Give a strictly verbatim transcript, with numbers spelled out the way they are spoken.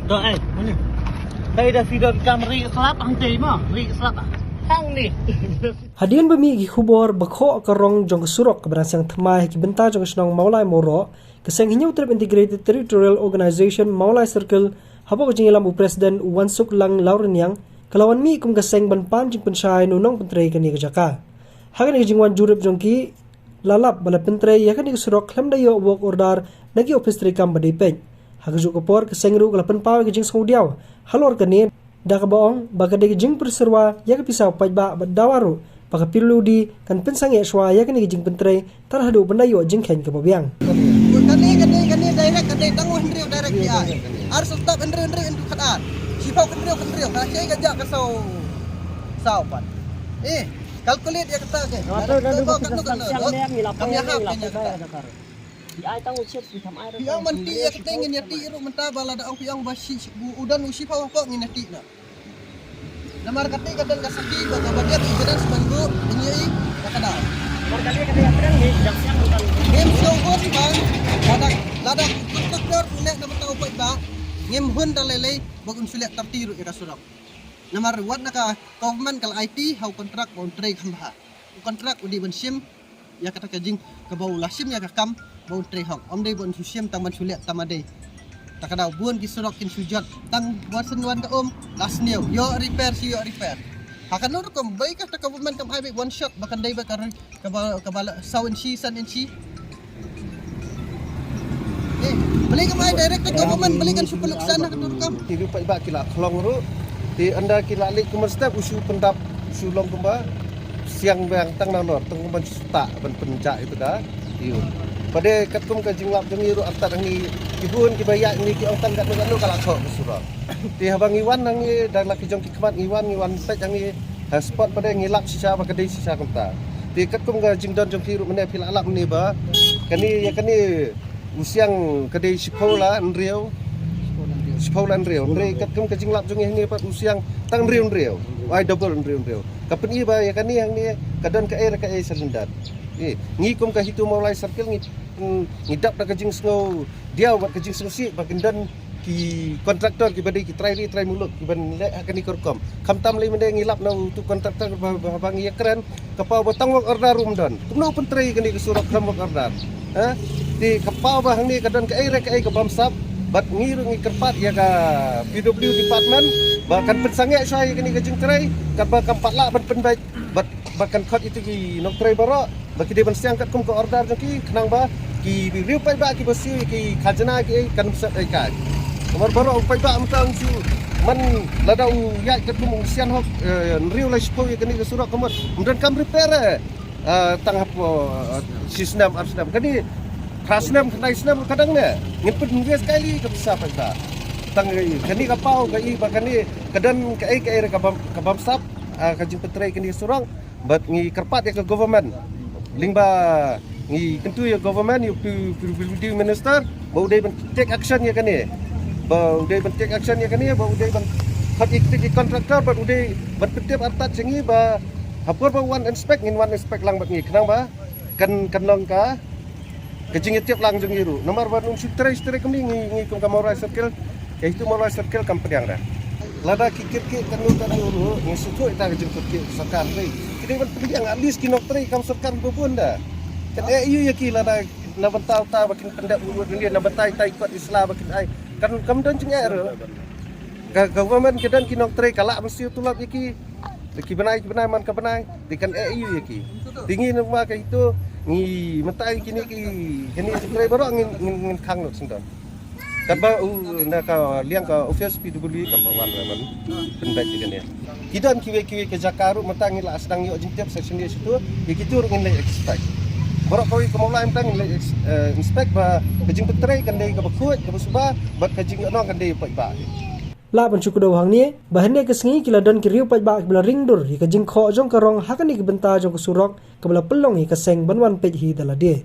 Dei da video kam ri slap hangtei ma ri slap hang ni. Hadien ba mih ki khubor ba khoh ka rong jong ka surok kaba dang seng thymmai ha ki bynta jong ka shnong Mawlai Mawroh, ka seng Hynñiewtrep Integrated Territorial Organization Mawlai Circle, hapoh ka jingïalam u President u Wansuklang Lawriniang, ka la wan mih kum ka seng ban pan jingpynshai na u nongpyntrei kane ka jaka. Ha kane ka jingwan jurip jong ki, la lap ba la pyntrei ïa kane ka surok khlem da ïoh work order na ki ophis treikam ba dei peit. Ha kajuh ka por ka seng ruh ka la pynpaw ïa ka jingsngewdiaw halor kane, da kaba ong ba ka dei ka jingpyrshah ïa ka pisa u paidbah bad dawa ruh ba ka P W D kan pynsangeh shuwa ïa kane ka jingpyntrei tang haduh ban da ïoh jingkheiñ kaba biang. Kane, kane, kane direct, kane tang hynriew direct ki ai. Ar sutap hynriew, hynriew into khat ar. Shiphew hynriew, hynriew. Ka shei ka jak ka saw, saw pat. Eh, calculate ïa kata ke. Nga tu dah duduk kat tu kat tu. Kam ïa hap ïa kata. Pi ai tang u shit pi tham ai. Pi ong man ti ïa kata ngin ïa ti ruh mynta ba la da ong pi ong ba shi u don u shiphew ko ngin ïa ti na. Namar kata ka don ka saki ba ka ba dia evidence ban gu ngin ïa i ka kada. Namar kali kata ïa tren ni jam siang bukan. Ngim shu hun ba lada lada kontraktor u leh na mynta u peit ba ngim hun da lei lei ba un shu leh thirty ruh ïa ka surok. Namar wat na ka government ka la ai ti ha u kontrak ba un trei kham bha. U kontrak u dei ban shim ïa kata ka jing kaba u la shim ïa ka kam ba un trei hok. Ym dei ba un shu shim tang ban shu leh tang ma dei. Ta ka daw bun ki surok kin shu jot tang wan sien wan ka um la sniew ïoh repair shi ïoh repair. Ha ka nur kum bai kata ka government kam ai bai one shot ba kan dei ba ka ri kaba kaba la saw inchi san inchi. Eh, beli kam ai direct ka government beli kan shu peluk san ha ka nur kam. Ki ruh paidbah ki la khlong ruh. Te ynda ki la leit kumne step u shu pyndap u shu long kumba siang biang tang nalor tang kumban shu stah ban pynjah ïa ka da. Ïa. Pat de katkum ka jinglap jong ngi ruh artat hangne ki bun kiba ïaid hangne ki ong tang katno katno ka la thoh ka surok. Te haba ngi wan hangne da la ki jong ki khmat ngi wan ngi wan peit hangne ha spot pat de ngi lap shisha ba ka dei shisha kumta. Te katkum ka jingdon jong ki ruh mynne phi la lap mynne ba kane ïa kane u siang ka dei shiphew la hynriew. Shiphew la hynriew. Hynrei katkum ka jinglap jong ngi hangne pat u siang tang hynriew hynriew. Ai double hynriew hynriew. Ka pyni ba ïa kane hangne ka don kaei re kaei sha lyndet. Eh, ngi kum ka HITO Mawlai Circle ngi, mm, ngi dap da ka jingsngew diaw bad ka jingsngewsih ba kin don ki kontraktor kiba dei ki trai ri trai muluk kiban leh ha kane ka rukom. Khamtam lei mynne ngi lap na utu kontraktor ba, ba, ba ngi ïa kren ka paw ba tang work order ruh ym don. Kumno u pyntrei kane ka surok khlem work order? Ha? Te ka paw ba hangne ka don kaei re kaei ka bamsap bad ngi ruh ngi kyrpad ïa ka P W D department ba kan pynsangeh shuwa ïa kane ka jingtrei katba kam pat lah ban pynbeit bad ba kan khot ïa ki nongtrei baroh ba ki dei ban siang katkum ka order jong ki khnang ba ki riew paidbah kiba siew ïa ki khajna ki ei kan sep ei kai. Namar baroh u paidbah mynta u shu man lada u ïaid katkum u sian hok, eh, hynriew lai shiphew ïa kane ka surok ka mut ym don kam repair eh. Eh, tang hapoh, eh, shi snem ar snem kane phra snem khyndai snem ka dang ne ngin pynwest kai li ka pisa paidbah. Tang kane ka paw ka i ba kane ka don kaei kaei re ka bam, ka bamsap, eh, ka jingpyntrei kane ka surok. Bad ngi kyrpad ïa ka government lyngba ngi kyntu ïa government ïa u P W D minister ba u dei ban take action ïa kane. Ba u dei ban take action ïa kane ba u dei ban khot ïa ki contractor bad u dei ban pyntip artat jong ngi ba ha por ba wan inspect ngin wan inspect lang bad ngi khnang ba kan kan long ka ka jingïatiep lang jong ngi ruh. Namar ba nung shu trei shu trei kumne ngi ngi kum ka Mawlai Circle, ka HITO Mawlai Circle kam pdiang da. Lada ki kyrkieh katno katno ruh ngi sngewthuh ïa ka jingkyrkieh sorkar dei. Ki dei ban pdiang at least ki nongtrei kam sorkar ba bun da. Kan eh ïa ki lada na bynta uta ba kin pyndep u ruh na bynta ita i kot i sla ba kin ai. Kan kam don jingeh ruh. Ka government ka don ki nongtrei ka lah ban siew tulop ïa ki. Ki bnai ki bnai man ka bnai. Te kan eh ïa ki. Te ngi nang ma ka HITO ngi mynta kine ki kine ki trei baroh ngin ngin ngin khang lut sendon. Katba u na ka liang ka office P W D katba wan ra ban pynbeit ïa kane. Ki don kiwei kiwei ki jaka ruh mynta ngi la sdang ïoh jingtip sa shane shitu ïa kitu ruh ngin leit inspect. Baroh kawei ka Mawlai mynta ngin leit ex-, eh, inspect ba ka jingpyntrei kan dei kaba khuid kaba suba bad ka jingïohnong kan dei paidbah. La ban shu kdew hangne ba hynne ka sngi ki la don ki riew paidbah kiba la ring dur ïa ka jingkhoh jong ka rong ha kane ka bynta jong ka surok kaba la pynlong ïa ka seng ban wan peit hi da lade.